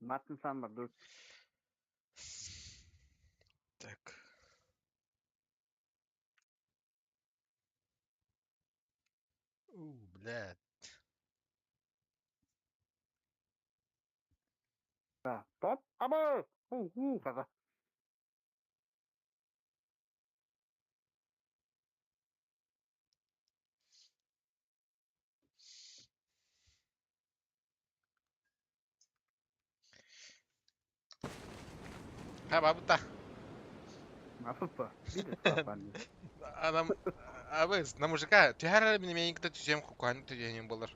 Martin sen var dur. Так. У, блядь. Топ. Аба! У, у, хата. Ha бабыта. Мафыпа. Видит папа. Адам абыз на мужика түһэр мин мейин кытта түсем кукуһан түһүнүн болар.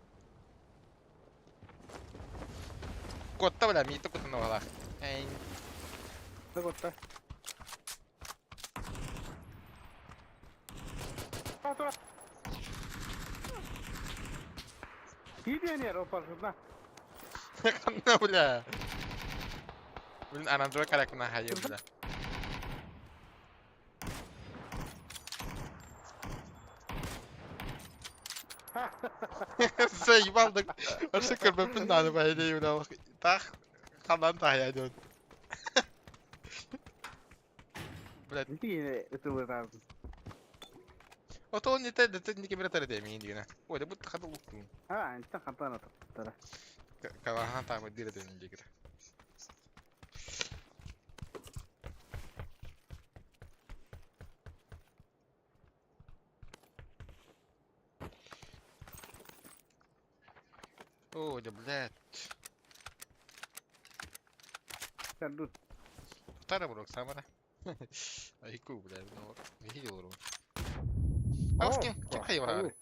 Котта бля миитэ кутан оҕалаах. Эйн. Котта. Тура. Киидиэнер опарсына. Ханна бля. Блин, оранжевый каракна хайы бля. Заебал да. Вообще көрбөппүн дааны баһилей бля. Тах ханан тахая дön. Блядь. Инти ытылытаабын. Ото он не те, да не кемере таре демин дигена. Ой, да бут хата луктун. А, интен хантан атыптара. Калахан таамы дире ден дигера. Ой, да блядь. Сәдут. Тара бурок самара. Айку, блядь, ну, видел урон. А с кем? Кем хайвара?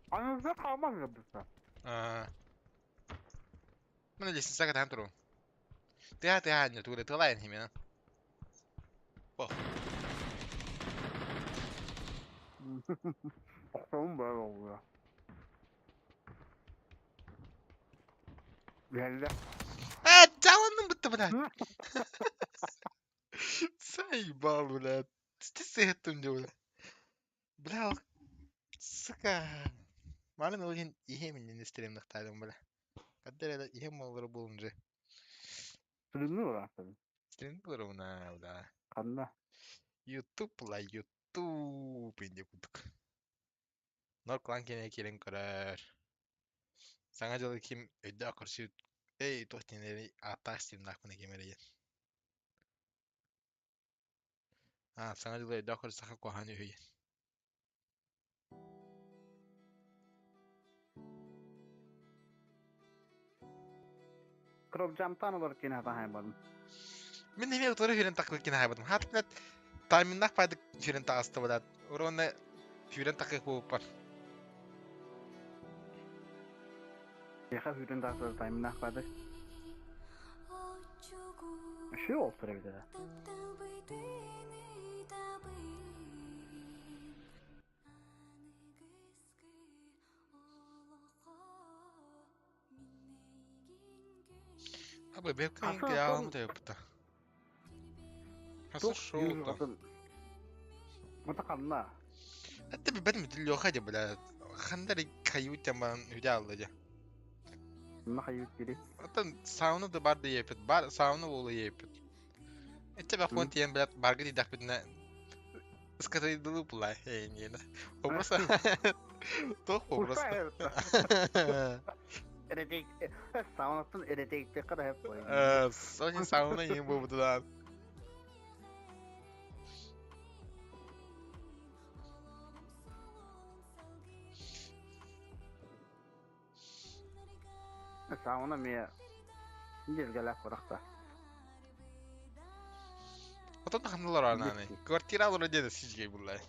Анызда қалмас жабыста. Мына лестница катан туру. Тыа тыа не туре тылайн химена. Ох. Охтон бар олуя. Geldi. А, жаланным бытты, блядь. Заебал, блядь. Ты сыттым, бля. Бля, сука. Маны олин ихемин не стрим нахтадым, бля. Каддер ихем олар болунжы. Sürümlü var aslında. Стрим булыр бля. Kanna. YouTube ла YouTube инде кудук. Нор клан кене келен көрөр. Саңа жылы ким өйдө көрсү эй тохтенери аттак стим нахмына кемереген. А, саңа жылы өйдө көрсү саха коханы өйен. Krop jamtan olur ki ne tahay badın. Мен неме утары хүрен такы кин хайбадым. Хат блядь тайминнах падык хүрен тагысты блядь. Уроны хүрен такы бар. Яха хүрен тагысты тайминнах падык. Şu olsun bir de. Абы бепкин кыялым да ёпта. Хаса шоу то. Мата kanna. Это би бәдем дилё хади бля. Хандари каютя ман хүдә алды. На кают бири. Атын сауна да бар да епит. Бар сауна болу епит. Это ба фонт ен блядь баргы дидах битне. Сказали дылы була. Эй, не да. Просто. Тох просто. Eretek saunatın eretekte kadar hep koyun. Соня сауна ең болду да. Сауна ме жергелек баракта. Отон хандылар ананы. Квартира алыр деді сизге булай.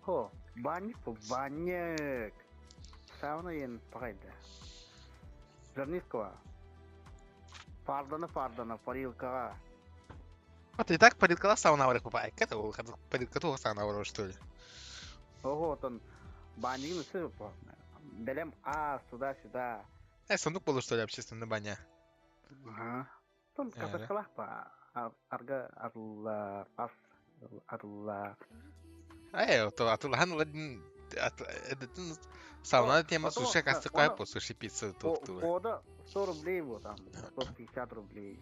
Хо, банник бу банник. Сауна ен пагайды. Жернискова. Парданы парданы парилкага. А ты и так парилкала сауна бар папа. Это ол парилка туға сауна бар что ли? Ого, отон баннигин үсү по. Белем а сюда-сюда. Э, сундук был что ли общественная баня? Ага. Тон касакалах па. Арга арла ас арла. Э, то атулхан ладин Эрдэтин сауна тема суши кастыкай по суши пицца туохтуур. Кода 100 рублей вот там, 150 рублей.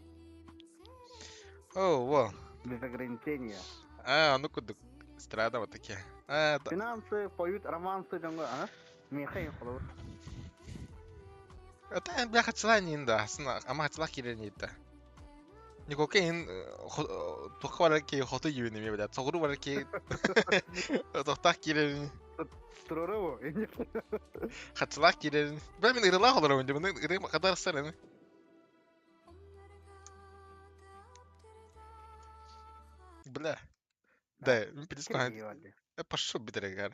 О, во. Без ограничения. А, ну кудук страда вот такие. А, Финансы поют романсы дьоҥҥо, а? Миэхэ холобур. Это бля хачла нинда, ама хачла киренитта. Никоке ин туохха барар киһи хоту дьүһүн эмиэ бля соҕуруу барар киһи тохтоох киирэрин Туруору хаччылаах киирэрин бля мин ырылаах олоробун дьэ маны ырыам хатарсар ини бля да мин пидис пошел битэрэгэр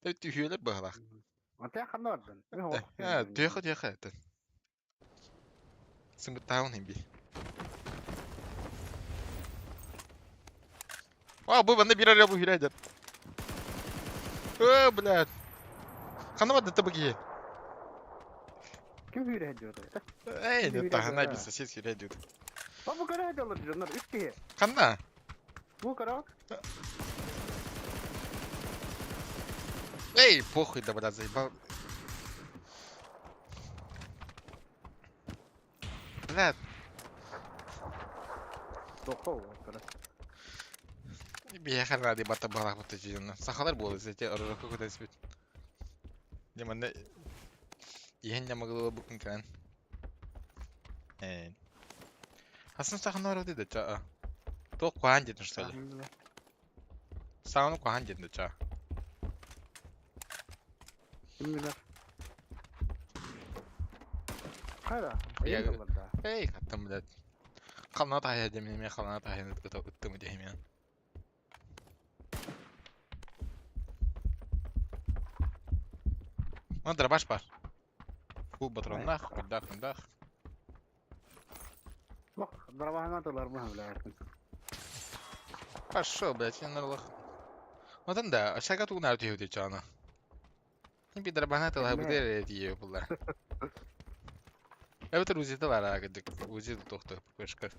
түһүөлэр быһалаах Антон ханна бардын? Түөхэ түөхэ Сымыттааҕын иһин бии. А, бу манна биир арыа бу хирэ дьэр. Э, блядь. Ханна барда бу киһи? Ким хирэ дьүөтэ? Эй, не таһына бир сосед хирэ дьүөтэ. Бу көрө дьоллор дьоннор үс киһи. Ханна? Бу көрө. Эй, похуй да, блядь, заебал. Блядь. Биһиэхэ ради бата баалаах дьонно. Сахалар буолар эти оророкко көтөспүт. Дьэ манна иһэн ньамагылыла букун кэлэн. Э. Хасын саханы орады да чаа. Туох куһаан диэтин что ли? Сааны куһаан диэтин да чаа. Ким билэр? Хайда? Эй, хаттым, блядь. Хална таһайа дем эмиэ хална таһайан ыттым диэхимиэн. Мына дробаш бар. Фу, патроннах, куйдах, куйдах. Бak, дробаһынан тылар бу Пошел, блядь, я на лох. Отон да, ашага тугунаар түһүбүт чаана. Би дробаһына тылаһа бутер тиийэ булла. Эбэтэр УЗИта баар кырдьык УЗИ тохто ППшка.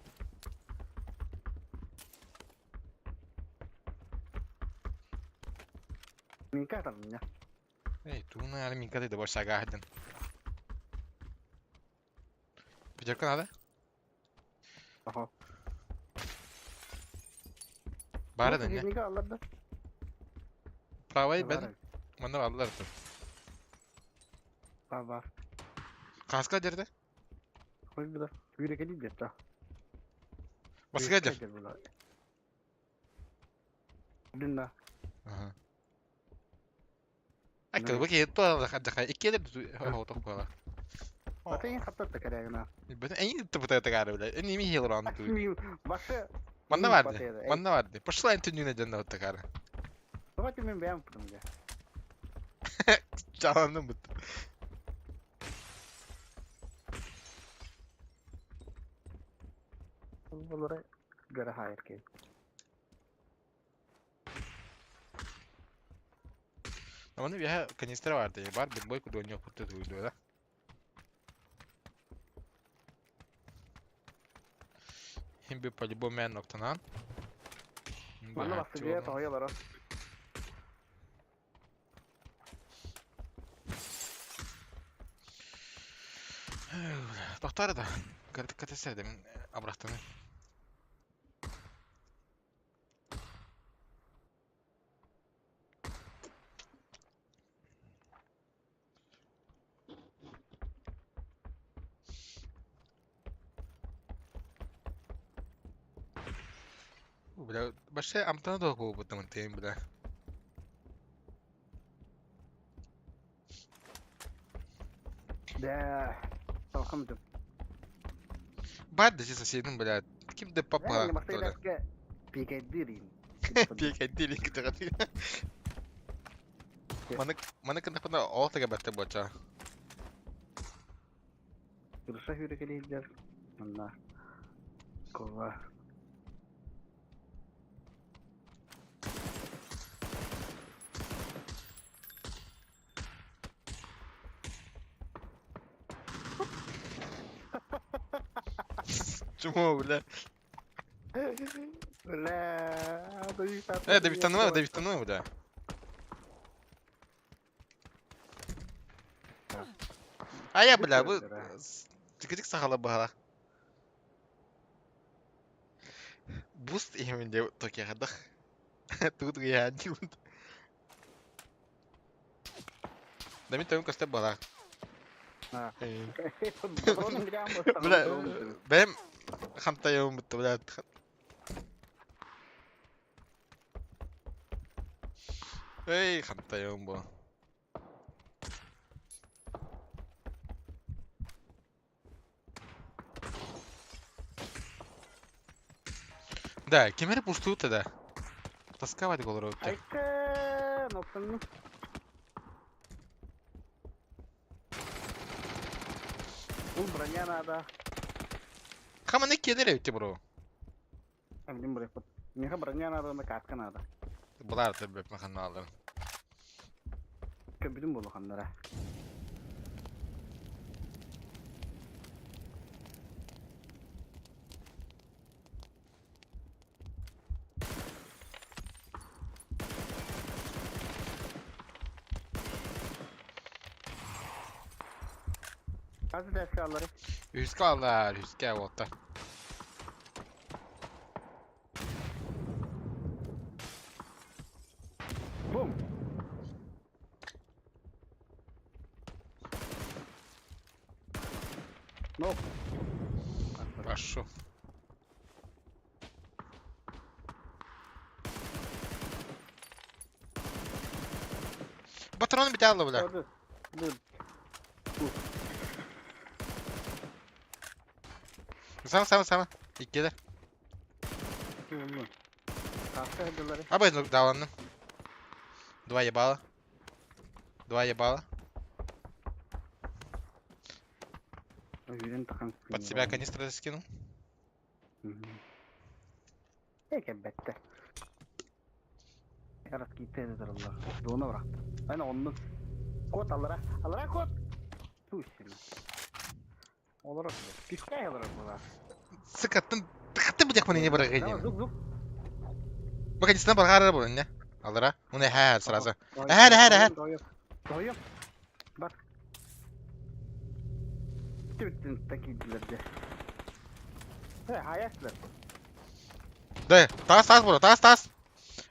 Минка там меня. Эй, тугунаар минка да больше агаһдын. Пятерка надо? Ага. Баар да не? Минка аллар да. Правай бен. Манна аллар тут. Бар бар. Каска жерде? Хой буда. Үйрекели деді. Баска жер. Динна. Ага. Акыл бу киһи туох хаддаха иккиэлэр оһотох буола. Атын хаттат кэрэгна. Бу эйин тупута тагары биле. Эни ми хилран ту. Башы. Манна барды. Манна барды. Пошла энтүнүнэ дьонно тагары. Давайте мен бэм путумга. Чаланным бут. Булары göre hayır ki. Маны биһэ канистра барды. Бар бит бой кудоньо кутtu туйду да. Хим би по-любому мен ноктанан. Манна басты тоһуйалара. Тохтар да. Катесер мен абрахтаны. Бля, вообще амтана да буолбут тем, бля. Да. Салхамдым. Бар да соседин, бля. Ким де папа. Пикадилин. Пикадилин кытыгаты. Маны маны кынтапына ол тага бәтте боча. Кырса хүрекелейдер. Манна. Кова. Чмо, бля. Бля, Э, да битануа, да битануа, бля. Айа, бля, бу кырдьык сахалар быһалаах. Буст иһэмин дьэ токиаҕардах. Тугу тугу иһээн диибин. Да мин төбөм көстөр быһалаах. Бля, бэйэм хантайабын бутта, бля. Эй, хантайабын бу. Да, ким эрэ пустуут да. Тасковать олоробут. Айка, нохсонну. Бу броня надо. Хаманы киэнэр эбит бро. Билим бырыппыт. Миэхэ броня надо, уонна каска надо. Былаар бэп маханаалар. Көбүтүм буолуханнара. Хас этээскэ аллары? Үһүскэ аллар, үһүскэ уоттар. Бум! Ну. Прошу. Патроны битялы, бля. Сама, сама, сама. Иккилэр. Абай, дааланным. Два ебала. Два ебала. Под себя канистры скинул. Кэлбэттэр. Раскиты тураллар. Дуона бырахта. Ана оннук. Кот аллара. Аллара кот! Туй син. Олорор. Пускай олорор була. Сука, ты будешь мне не Давай, брать. звук, звук. Бу канистраны барҕаарар буолан не? Аллара. Уна һээ сразу. Эһэр, эһэр, эһэр. Тоһуйум. Бар. Түттүн такидилер де. Э, хаясылар. Да, таас, таас була, таас, таас.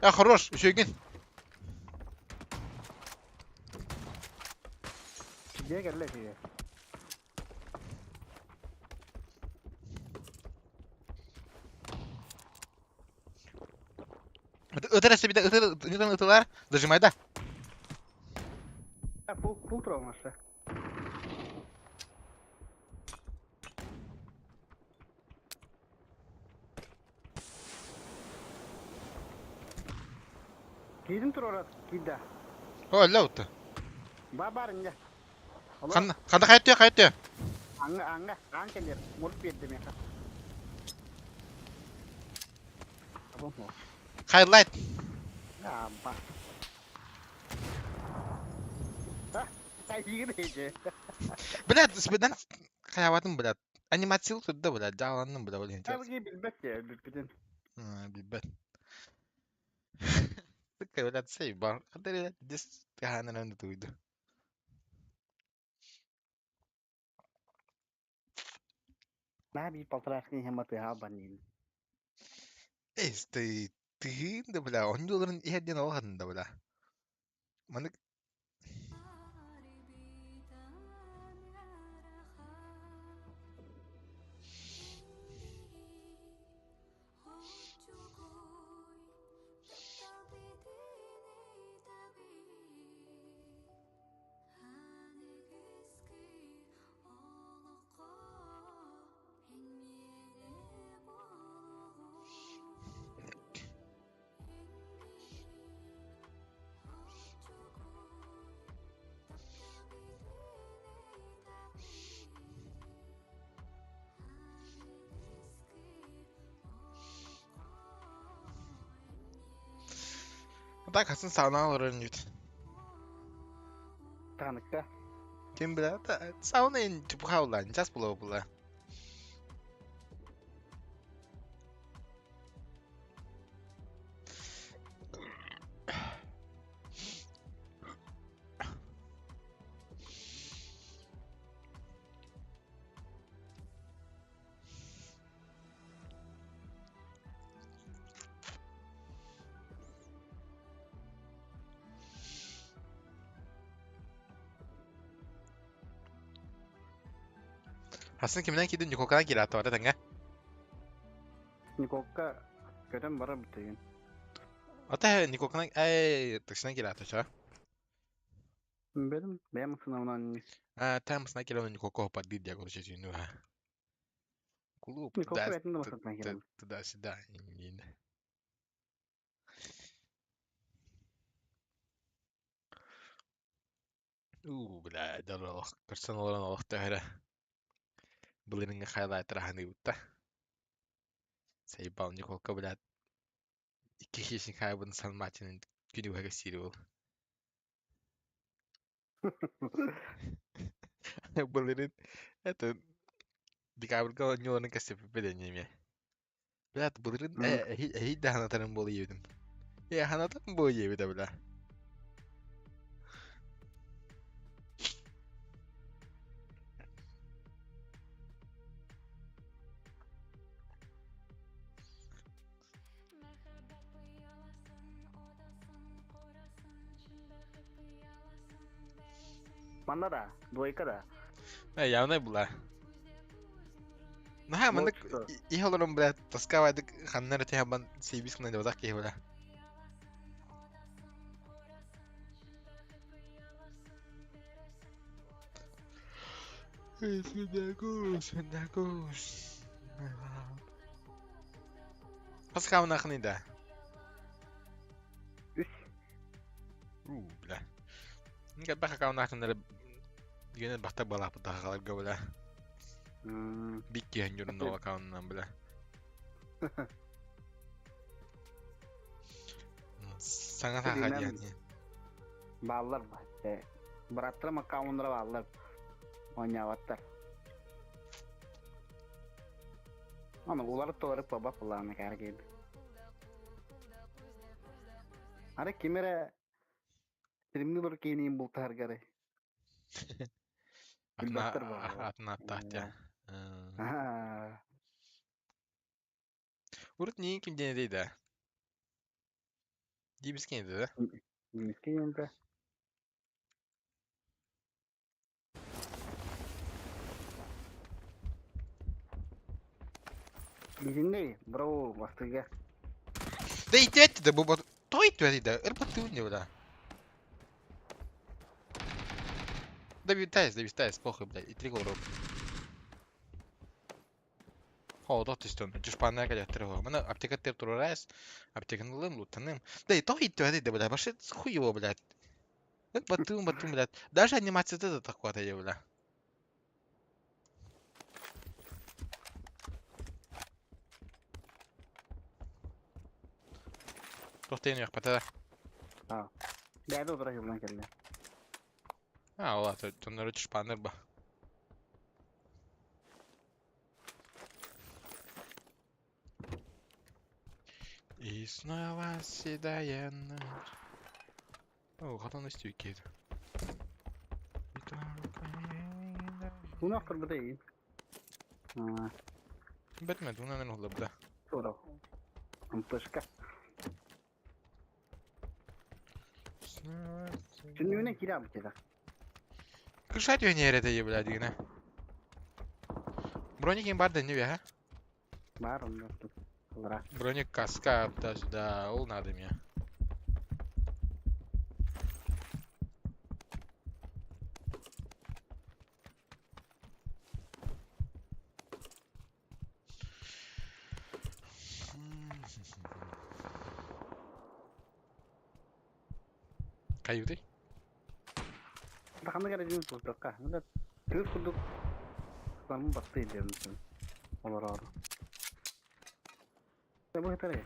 Э, хорош, үчүгүн. Дьиэ кэллэ сигэ. Ытыр эссе бите ытыр, ньутан ытылар, зажимай да. Пул, пул травмасы. Киирин турарат киирдэ. О, өллө утта. Ба бар инде. Ханна, ханна хайттыа, хайттыа. Аңга, аңга, аан кэлэр. Мурук биэрдэ миэхэ. Хайлайт. Аамба. Блядь, спидан хайаватын, блядь. Анимациялы турда, блядь, дьааланным, бля, блин. Билбэт билбитин. Билбэт. Сука, блядь, сейв бар. Хадыр, дис хаанан туйду. Наһаа биир полторашка иһэн матыаһа баннин. Este, тыын да, бля, онньууларын иһэрдиэн олоһун да, бля. Маннык Так хасын саунаға олорор инибит. Тааныкка. Ким билэр, сауна ин чупуха улаан, час була була. Хасын кимнэн киирдин Ньукулканан киирэ аттыбата тэҥҥэ. Николка көтөн барар бутыгын. Ата Николканан эй таксинан киирэ аттача. Бэдим бэйэм сынабынан А там сна киирэ Николка хоппат диир диэ короче түүнү ха. Клуб Николка туда бэйэтин да масатынан киирэн. туда-сюда иннин. Уу, бля, дьон олох көрсөн олорон олох төһөрө былырыыҥҥы хайлайтар аһыныыбыт да. Сайбал Николка, блядь, икки хищник хаайбын Сан Мартинын күнү быһа кэпсиир буол. Былырыын это декабрьга оонньууларын кэпсэппиппит эмиэ эмиэ. Блядь, былырыын эһий да санатарым буолуо диэбитим. Ээ, санатарым буолуо диэбитэ, бля. Манна да, двойка да. Э, явно была. Наһаа маннык иһэ олорон, блядь, тоскавайдык ханна эрэ түһэн сиэбис гынан дьабатах киһи, бля. Сендакус. Хас хаамнаахыный да? Үс. Уу, бля. Элбэх аккауннаахтаннары генер бахта балааппыт тахаларга бля. Бик киһин дьонун аккауннан бля. Саҥа саха диэн. Бааллар Быраттарым аккауннара бааллар. Оонньообаттар. Аны уларыт толору баба планы кэргейд. Ары ким эрэ Тримни олор киэниин бултаһаргары. Билбэттэр буолла. Атын аттаах дьэ. Урут нии ким диэн этэй да? Диибис киэнэ да? Диибис киэнэ. Билиннэй, бро, бастыга. Да итиэт да бу бот той итиэт да ырбаттыын не бля. Да витайс, да витайс, похуй, блядь, и три голова. О, тох түстүм. Дьушпанная кэлэттэр оҕо. Маны аптека теп турарайс, аптеканы ылым, луттаным. Да и то итиэт да, бля, вообще хуево, блядь. Баттыым, баттыым, блядь. Даже анимацията да такое, бля. Туох тиийэн үөхпэтэ да. Бэйэтэ утара булан кэллэ. А, ол аты дьоннору дьушпаннар ба. И снова седая ночь. О, хотон истүү Уна турбута иин. Бэтмен, унан оллабда. Тура. Ампышка. Түннүгүнэн киирэ абытыда. Кышат өнер это бля дигина. Броник им бар да не ха? Бар онда тут. Броник каска туда-сюда, ол надо мне. Каюты? Ханнык эрэ дьин курдукка. Тыыр курдук саным басты диэн олороор. Бу хитэр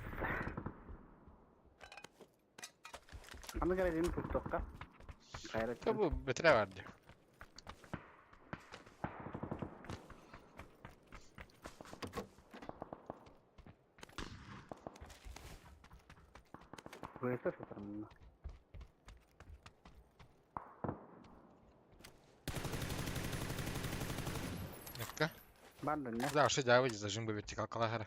Ханнык эрэ дьин курдукка. Хайра. Бу бэтэрэ бар дии. Быйса сытармын. Nekka? Бар да не. Да, вообще дьаабы зажим бы вертикалкалаах эрэ.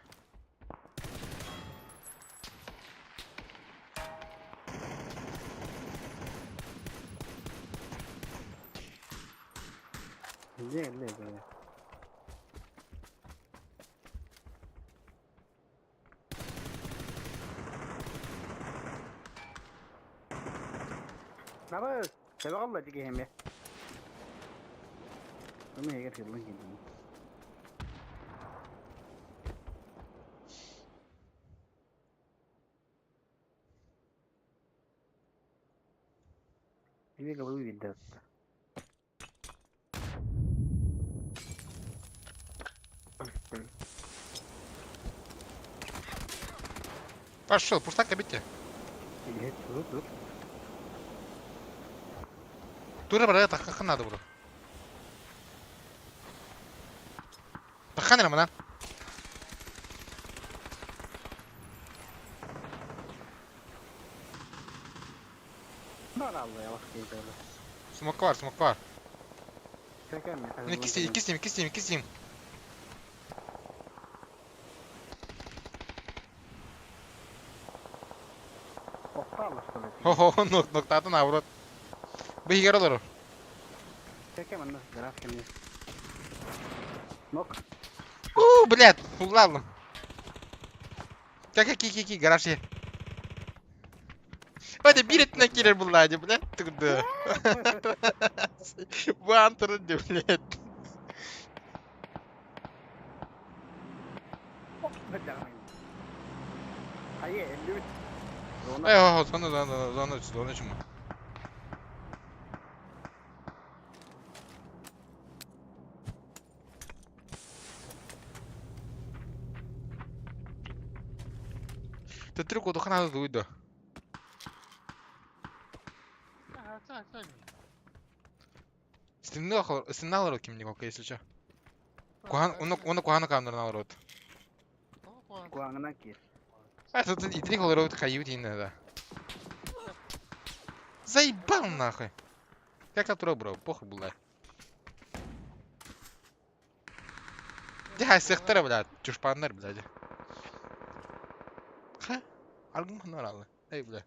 Дьэ, лэ, лэ. Абы, себеғалла дики хеме. Bunu егер yılın geldi. Две головы видно. Пошел, пустак бите. Dur dur. Тура брат, тахха надо было. Тахха на мана. Бар Allah yavaş geliyor. Смок var, смок var. Çeker mi? İkisi, ikisi, ikisi, ikisi. Хо-хо, ноктатын наоборот. Быһыгар олорор. Чекем анна граф кемне. Нок. У, блядь, ладно. Как ки ки ки гараж е. Hadi bir etine girer bunlar блядь, туда. Вантер, блядь. Hayır, 53. Zona. Эй, зона, зона, зона, зона чему? Ты трюк хана дуйда. Стенал ким не если что. Кухан, он кухана камер народ. Куаңынан ки. А, тут и три холорот хают и да. Заебал нахуй. Как это бро, похуй была. Дя, сехтер, блядь, чушпаннер, блядь. Ха? Аргум ханаралы. Эй, бля.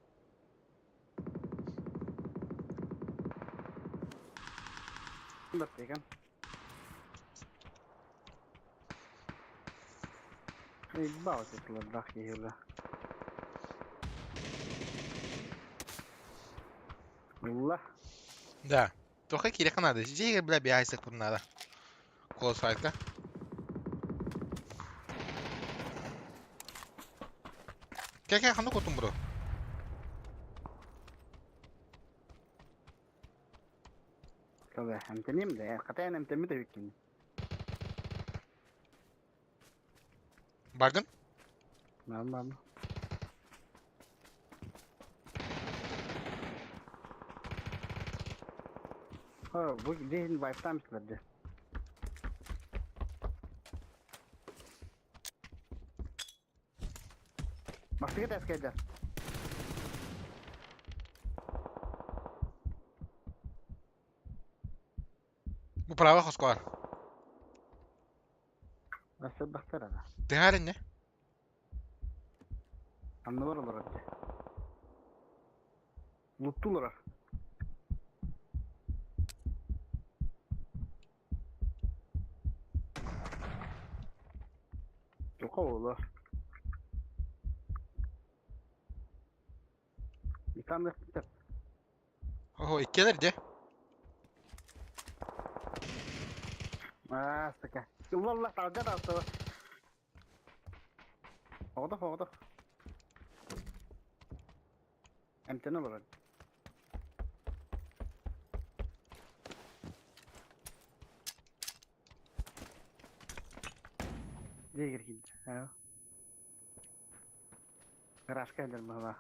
Баттыган. Эй, баус этилер киһиле. Allah. Да. Тоха кире надо. Здесь, бля, бяйсах надо. Колос файтка. Как я хану котум, бро? Tabii, emteneyim de. Katayan emtemi de yükleyin. Бардын? Tamam. Ha, bu zihin wipe'tan çıkardı. Başka test geldi. Bu prava хоскуар. Nasıl baktır ara. Тыгарын не? Anlıvar olarak. Mutlu olarak. Yok oğlu. Bir tane de Ого, иккелер де. Аа, сука. Allah dalga dalsa. Оҕото оҕото. Эмтэн олорор. Дегер килdi. Ha. Гаражка элер баба.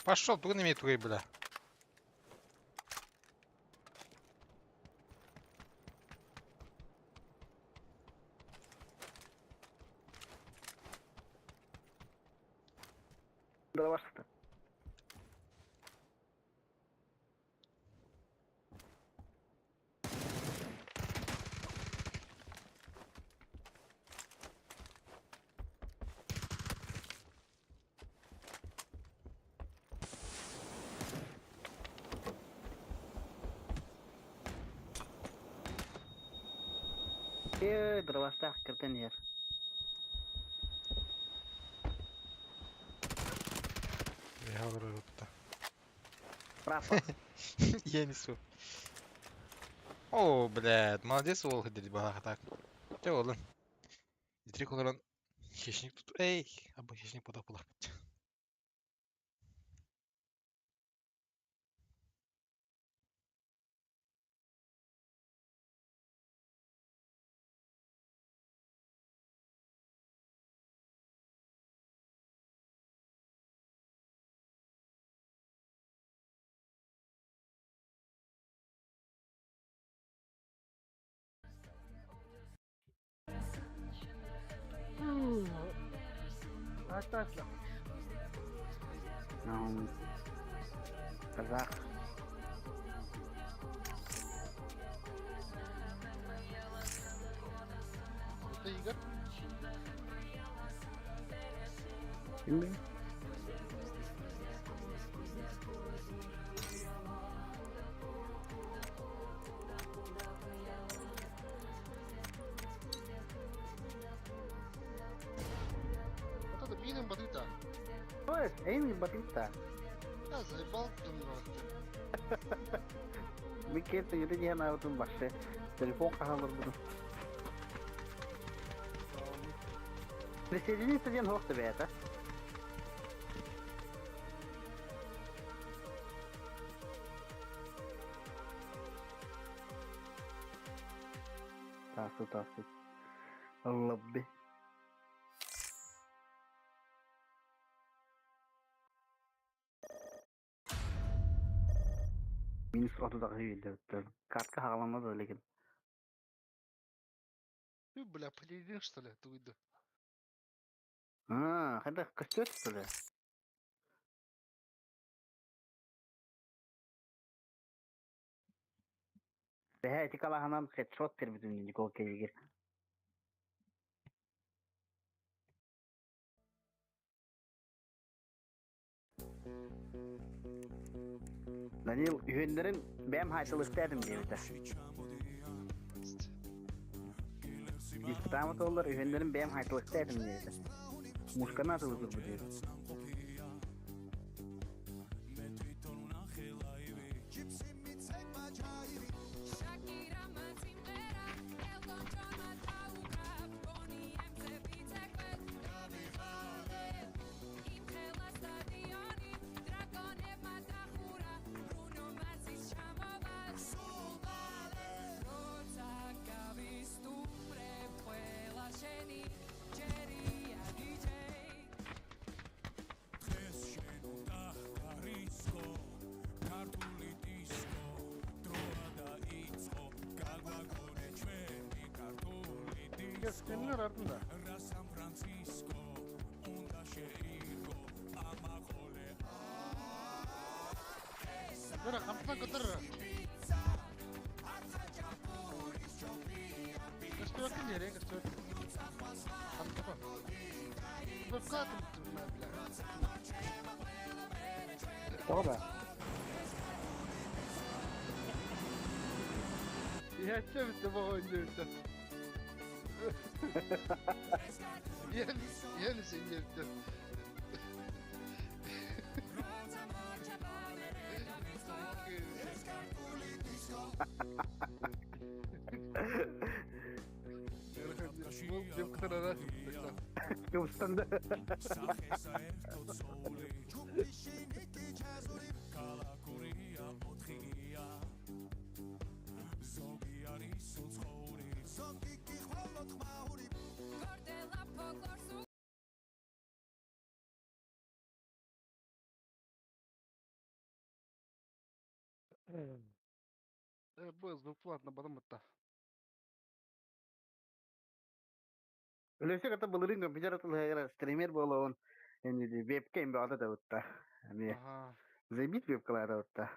Пошел, туган имеет тугай, бля. Давашты. Ээ, дробастаах кыртан иһэр. Үөһэ олорор ытта. Прапор. Я несу. О, блядь, молодец уол дири баха так. Чэ олун. Итирик олорон хищник тут. Эй, абы хищник подох булахпыт. Атака. Казах. Это Игорь? Ким Вот это Мирин Батыта. Ой, Эйн Батыта. Я заебал ты меня. Микета yürü аутун башы. Телефон хаалар буду. Присоединиться диэн хуох бэйэтэ. Тасты тасты. Лобби. Минус 30 үйдө. Картка хааланмады лекин. Ты, бля, полирин, что ли, туйду? А, хайда көстөт что ли? Бэһэ ити калаһанан хедшот тербитин Никол Кейгер. Данил үһүннэрин бэм хайтылыктаатым диэбитэ. Истаамат оллар үһүннэрин бэм хайтылыктаатым диэбитэ. Мушкана атылы турбут диэбит. Стримлер артында. Бара, хамтан көтөр. Көстөркүн нерен көстөркүн. Хамтан. Бөккатым бля. Тоҕо Я че битте боо ойнойду. Я не сеньерте. Кыбыстанды. Бу бесплатно барымытта. Өлөсө ката былырын компьютер атылыгар стример болоон энди вебкам баада да утта. Эми забит вебкалар утта.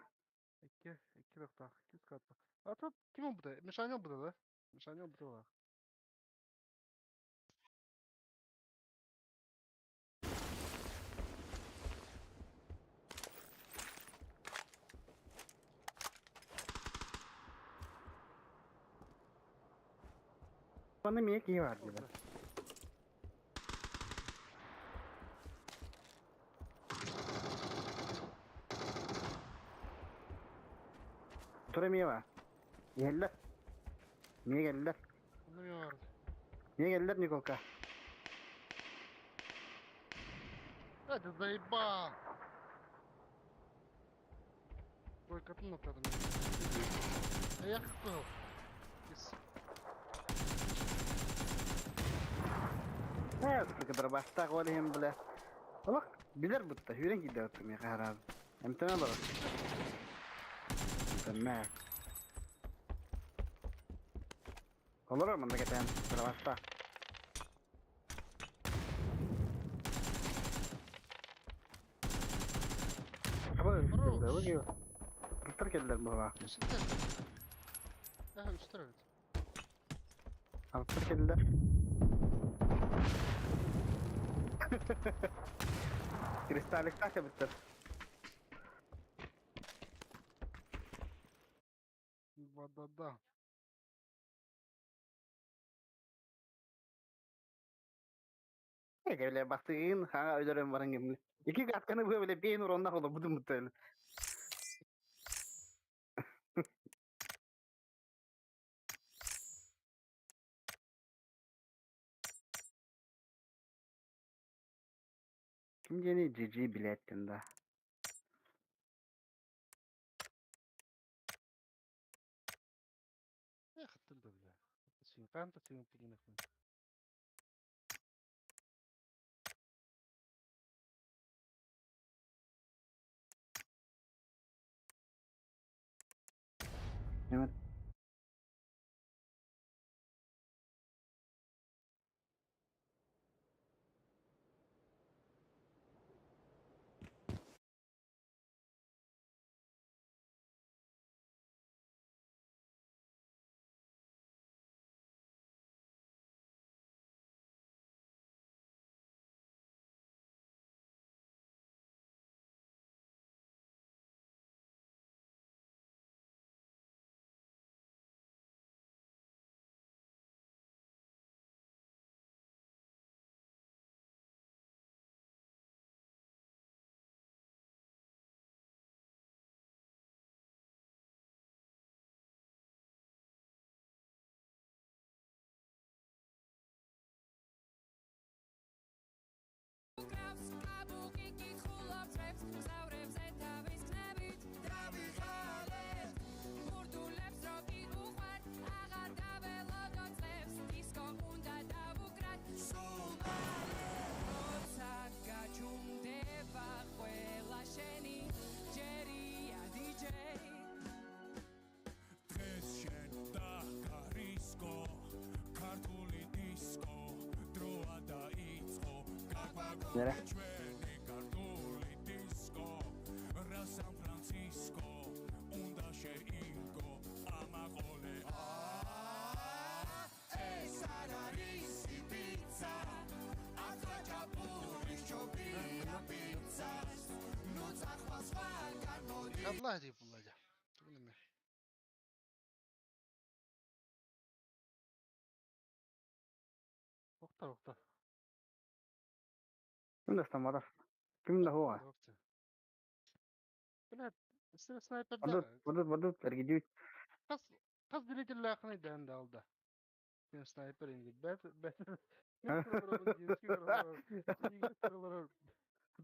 Iki, iki nokta, iki katlı. А тут ким bu da? Мишаня bu da да? Мишаня bu da. Манна эмиэ киһи баар дии. Тур эмиэ баар. Иһэллэр. Эмиэ кэллэр. Онно эмиэ баар. Эмиэ кэллэр Николка. Это заебал! Бойкотун атадым. Эх, был. Ээ, кыдырбастаах ол иһин бile. Олох билэр бутта, сүүрэн киирдэ бутта миэхэ хараабы. Эмтэнэ олорор. Эмтэнмэ. Олорор манна кэтээн, кыдырбастаах. Туттар кэллэр быһалаах. Үстэр эбит. Алтар кэллэр. Кристалликтаах эбиттэр. Да-да-да. Бile бастыгын хаҥа өлөрөн баран кэмҥэ. Ики катканы быа бile пейн уронна холобутум бутта. Ким диэни GG билээттин да. Эх, ты да бля. Синканта синканта. Evet. Nere? الله يهديك والله جا. وقتها وقتها. Ким да стамматах. Ким да хуоҕа. Блядь, снайпер Бодут, бодут, бодут, эргидьүүт. Хас хас билетиллаахыный дээн да Мен снайпер инги. Бэт бэт.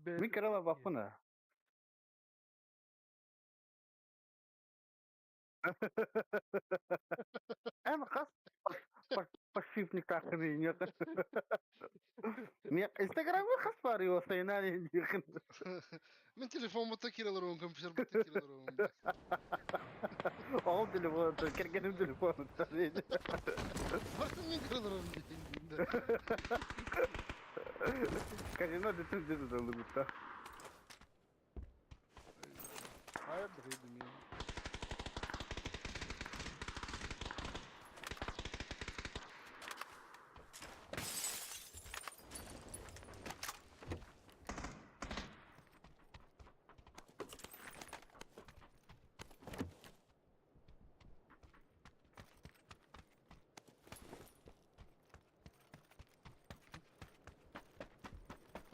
Мин кырала баппына. Эн хас подшипниктаахыный ньыхын. Инстаграмы хас бар юосайнаани ньыхын. Мин телефон бутта кираларым, компьютер бутта кираларым. Ол телефон, кэргэним телефон. Бартын мин кираларым дейин. Казино бүтүн деді долугутта. Hayır dedim ya.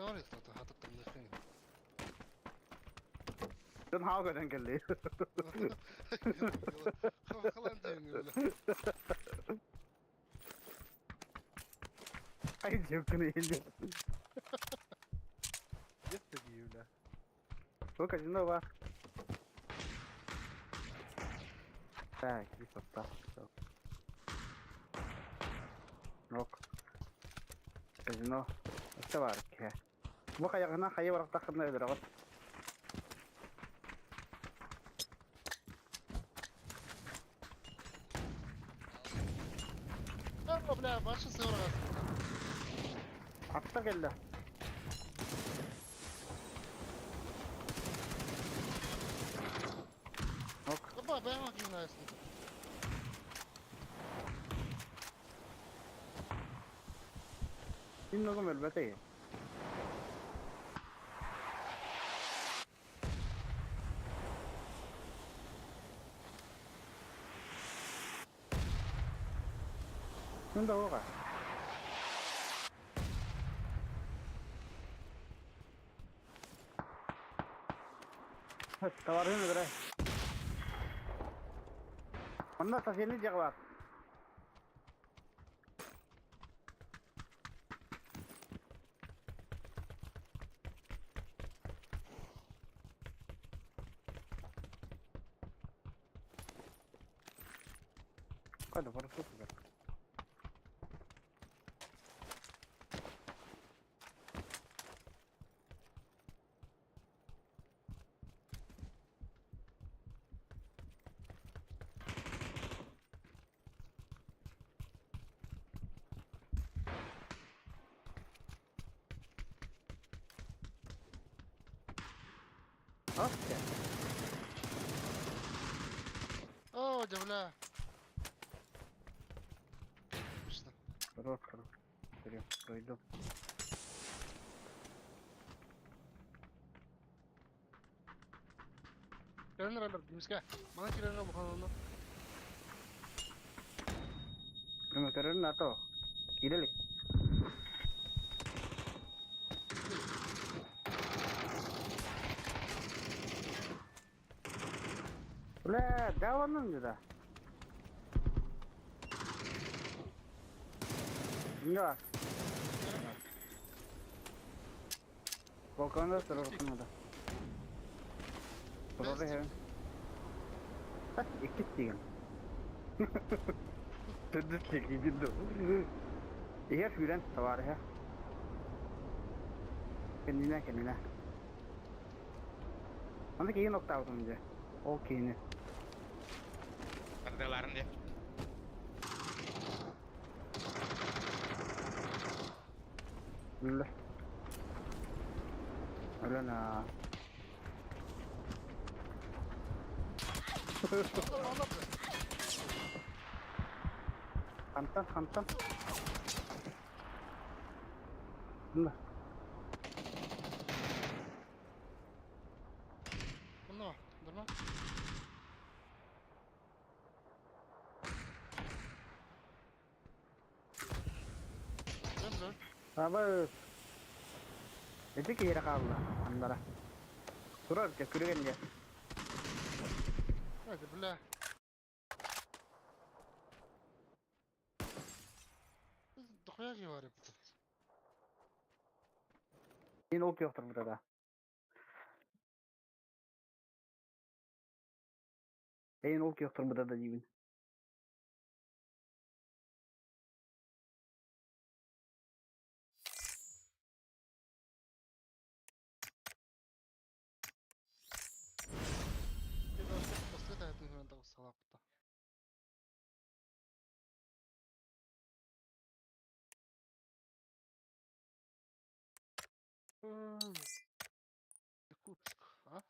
Давай это хатыттан. Дьон хаал көтөн кэлли. Халан диэн öyle. Ай дьөккүнэ илди. Yet de öyle. Бу казино бар. Так, и состав. Рок. Казино. Это бар. Бу хайагына хайы барактахына өлөрөҕүт. А, бля, башы сыырға. Атта келді. Ок. Опа, бэм акинайсың. Инногум өлбөтө. Мында оға. Товарын өдөрө. Онна соседний жағы бар. Қайда барып тұр? Окей. О, бля. Точно. Хорош, хорош. Пройду. Кэлэн эрэллэр димиске. Мана кирен бухананы. Прямо көрөрүн ато. Кирелик. Бля, даванын да. Да. Балконда турар да. Турар хэ. Икки тиген. Төдүс тиги ду. Егер хүрен товар хэ. Кеннинэ кеннинэ. Аны кейин октавдым же. Ол кейини. Ардыларын де. Үллэ. Үлэна. Хантан, хантан. Мында. Мына, дурма. Бля. Аба. Эти кире калды. Андара. Турар ke күргәнгә. Hadi бля. Дохуя говорит. Мин ок юктыр бу да. Эйн ок юктыр бу да деймин. Салапта. Якутск, а?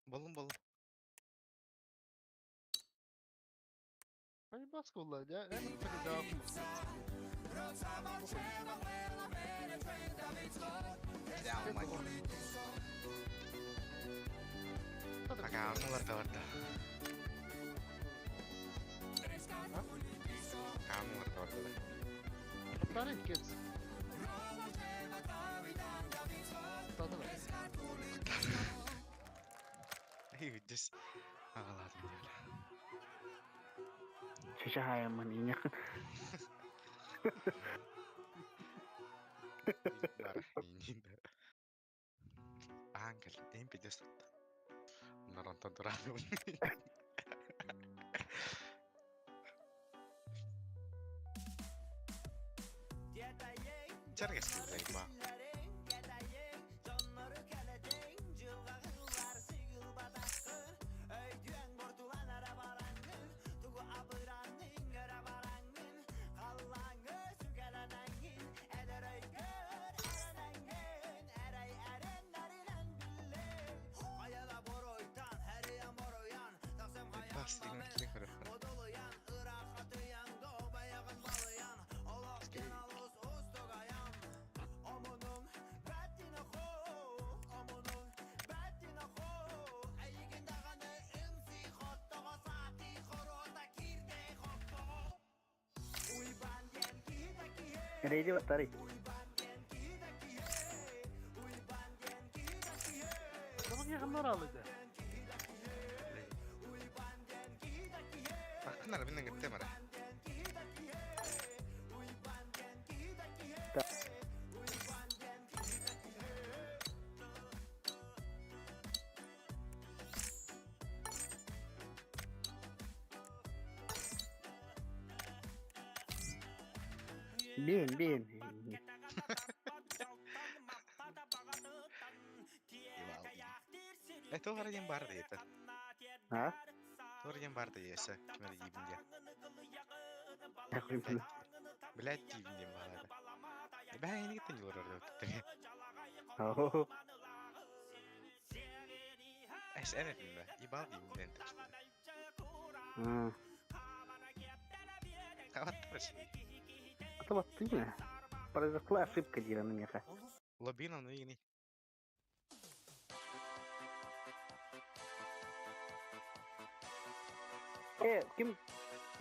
Болун болун. Поебаска була, я не передав. Ага, аналар да бар да. Аккаунт барда. Бары кец. Тады. Эй, здесь аҕалаатым диэбилэ. Чачаһаайаммын иҥэх. Бара, иинин. Аан кэл, эйин пидес тутта. Наронтон турааны. Чаргас ба. Бас деген килен көрөккө. Рейди баттары. Tamam yakınlar aldı. Бакынар менен кеттем ара. Бин, бин. Э, тоғара ден бар дейті. А? Тоғара ден бар дейесі. Кімер дейбін де. Яқын. Блядь, дейбін ден балады. Бә, енді кеттен жыл орды өтті. Охо. Әш, ән әтін бә. Ибал дейбін ден тіпшті. Қабатты бір шей. Это вот ты. Произошла ошибка, Дина, на меха. Лобина, ну и не. Э, ким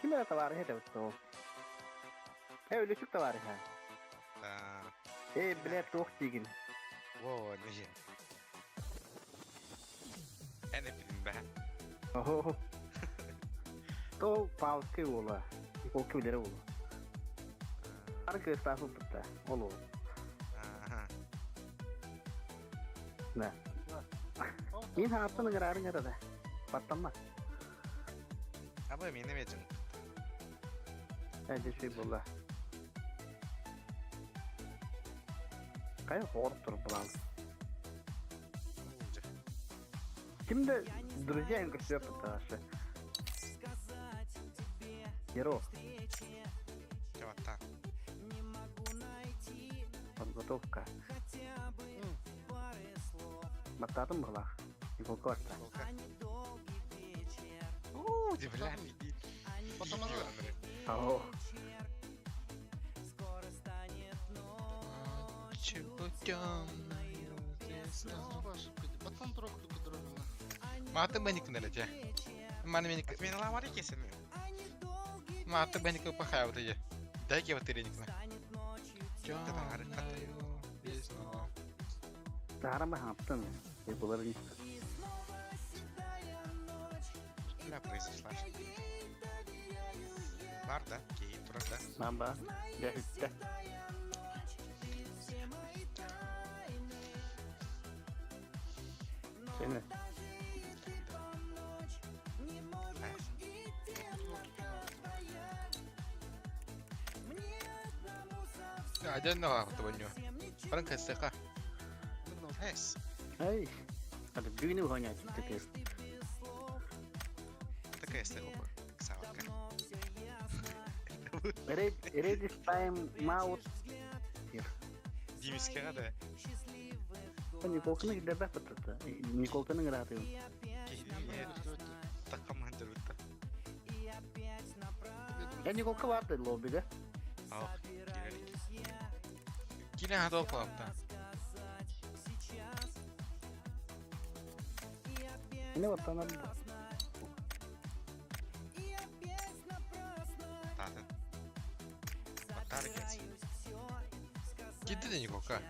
ким это товары это что? Э, үлүчүк товары ха. Э, блядь, тох тигин. Во, не. Ән әтін бә. Охо. То пауски ола. Николки билere ола. Арка стафы бутта. Оло. Аха. Да. Мин хаптын гырарын гырада. Баттанма. Абы мен эме жың. Әже шүй була. Кай хорып туруп булам. Кимде друзья им көрсөп бутта. Геро, Жабатта. Подготовка. Баттатын була. Николка батта. Уу, де бля, иди. Потом Ао. Чего темная Ошибка. Пацан трох только дробина. Маты бэник нэлэжэ. Маны меник мен ла вары кесен. Маты бэник пахай вот иди. Дай ке вот иреник на. Тарама хаптын. Э, булар не. Бля, произошла. Бар да, кей турар да. Наба. Я хитте. Сені. Один нога тобоню. Франка сыха. Эс. Ай. Hadi büyünü гонять теперь. Такая сыха. Савка. Ready time out. Димиске да. Николканы гидербе пытты. Николканы граты. Такаман жүрүттө. Я Николка барды лоббиде. Ал, кирелик. Киле хадол клапта. Не вот она. Татын. Баттаары кэлсин. Кирди да Николка.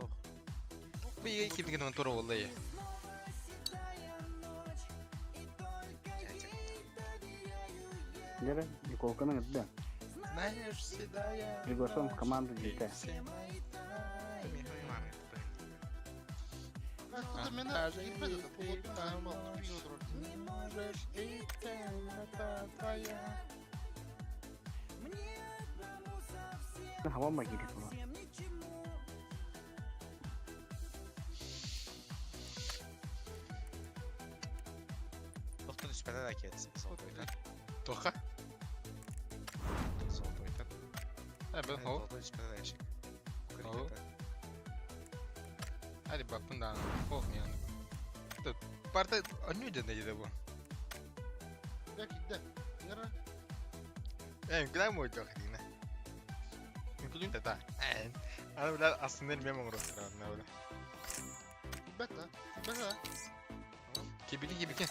Ох. Бу иге кирдигин тура буолла е. Дere Николканы ыдда. Знаешь, седая. Приглашен в команду дете. Все мои Михаил Иванович. Это меня кирбет это полотно тупик олорор. Не можешь, и темнота твоя. Хавама кирит була. Тохтон үспәтә да киэтсин золотойтан. Тоха? Золотойтан. Э, бу хо. Золотой үспәтә да яшик. О. Hadi bakın da korkmayalım. Dur. Parta önü de neydi bu? Я кидде. Яра. Э, куда мы идем хрена? Күлүн да. Э. Аны билер aslında bilmem onu ne öyle. Кирбет да. Кирбет да. Kibili gibi ki.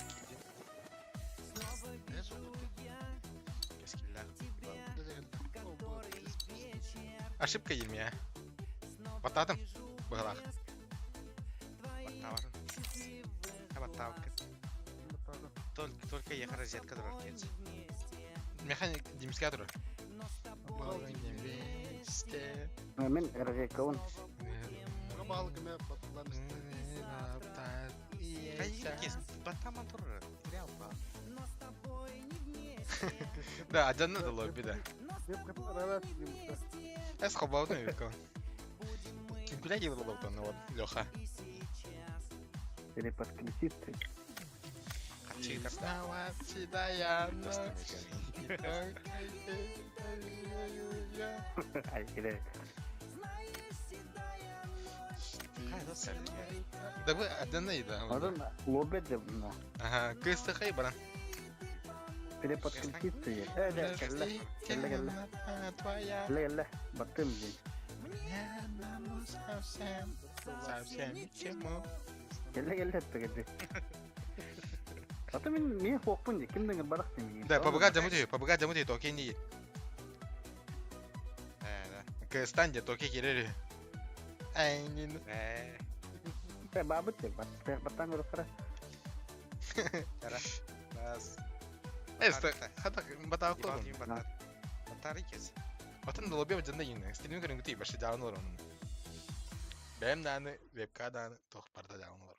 Э, соққы. Кескилләр. Дә дә. Ошибка 20 ya. Бататым. Быгалак. Баттабатын. Ха баттабыккыт. Только только ехар розетка турар киэтсин. Механик демискатор. Мен розеткабын. Баалык эме баттылар Кайсы кес баттаман турар. Реал ба. Да, адьянна да лобби да. Деп кытарара димте. Эс хобаутын үйрөткөн. Ким күлә кип лобаутын вот Леха. Переподключиться. Качы Снова седая ночь. Ай, кире. Да вы адьянна да. Озон лобби деп мына. Ага, кысты хай баран. Переподключиться. Э, да, кэллэ. Кэллэ, кэллэ. Твоя. Кэллэ, кэллэ. Баттым дии. Мне одному совсем, совсем ни к чему. Кэллэ, кэллэ этпегеди. Ата мен мен хуоппун ди. Кимден барак дим. Да, побыга замути, побыга замути, токи не. Э, да. К станде токи кирери. Ай, не. Э, Э, бабыт деп. Баттан көрөптөр. Яра. Бас. Эс, хата бата Иван кол. дим баттар. Баттары кес. Атын да лобби жанда йин. Стилин көрүн күтүй башы жаан олор onun. Бэм даны, вебка даны, тох парда жаан олор.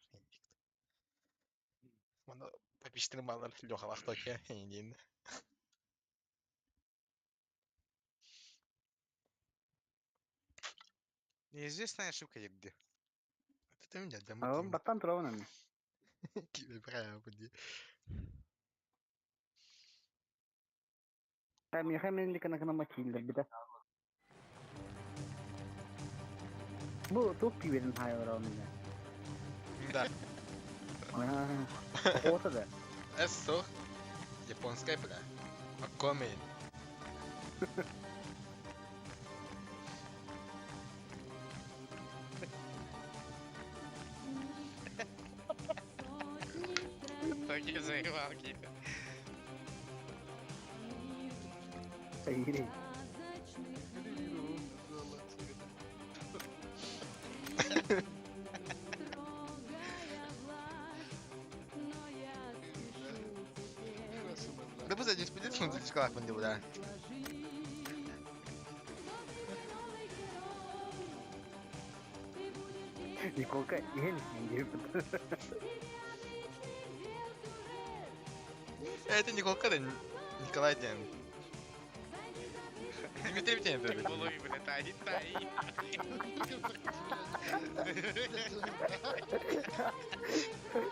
Мана попиштирим балар Лехалах токи. Дейин. Неизвестная ошибка где. Это меня Озон баттан турабын эми. Киби Э, меха мен дикана кана киилдер биде. Бу тук киберин хайвар меня. Да. Охота да. Эс сох. Японская бля. Акоми. Токи заебал киби. Ири. Да bu задний спидит, он шкалах бандил, да. Николка ел дип. Это Николка, да Николай Ден. Дмитрий Ден, да. Голови, бля, тай, тай.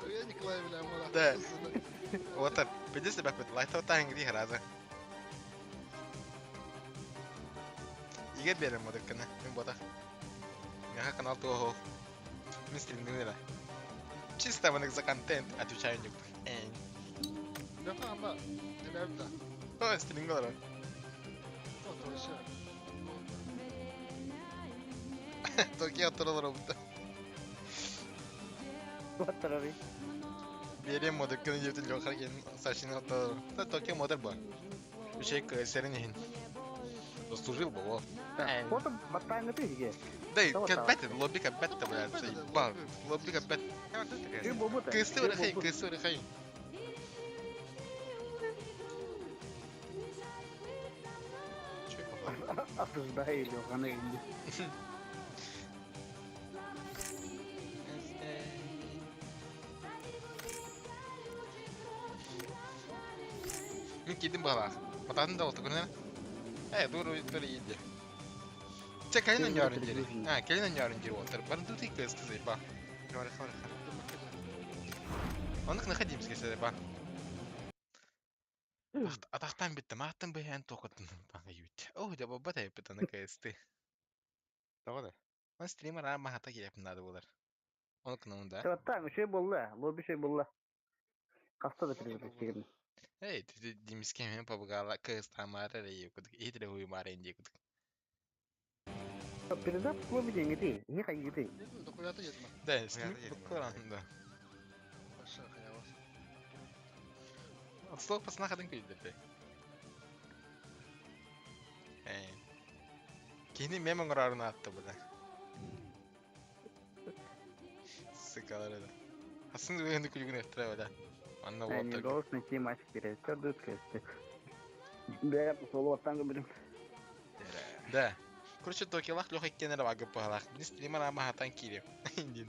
Я Николай бля, мала. Да. Вот так, пиди себя пит, лайта тангри хараза. Иге берем модыкканы, мен бота. Мяха канал того. Мен стримдинера. Чисто вон за контент отвечаю не Эй. Леха ама. Элемда. О, стриминг Отоша. Токио туралар бутта. Баттарары. Берем модыкканы деп Леха кен сашина то. Та Токио модер бар. Үшек серин ехин. Заслужил бы, вот. Фото баттааҥҥыты иһигэ. Да, кэлбэт, лобби кэлбэт да, блядь, заебал. Лобби кэлбэт. Кысты вырахай, кысты вырахай. Осуждаю Лёханы инди. Мин киирдим баҕалаах. Батаатын да олтугунан. Э, дур дур иди. Чэ, кэлин онньоорун дири. А, кэлин онньоорун дири уолтар. Барын тут и кыысты заеба. Оннук находимся заеба. Атахтан бүттэ, мааттан быһаан туохатын баҕа үүт. Оо, дьэ боббат айыппыт аны кыысты. Тоҕо да? Ман стример аан маһата киэп наада буолар. Ону кынамын да. Чабаттаан үчүгэй буолла, лобби үчүгэй буолла. Хаста да перезапустигин. Эй, димиске мен побыгала кыыстаамаары эрэ кудук, иһитирэ хуйумаары инди кудук. Перезапуск лобби диэҥҥитий, иһи хайгытый. Докуята едма. Да, стрим буккалаан да. Баша хаявас. Отслог пацана хадын күлдерде. Эй. Кини мем оҥорорун аатта буда. Сыкалар да. Асын үөһүнү күлүгүн өттүрэ бада. Манна Не уоттар. голос найти матч перед кысты. Бэйэм солуоттан көрбүтүм. Да. Короче, Токиолах Леха иккиэннэрэ багып баһалаах. Мин стример аама хатан киириэм. Дин.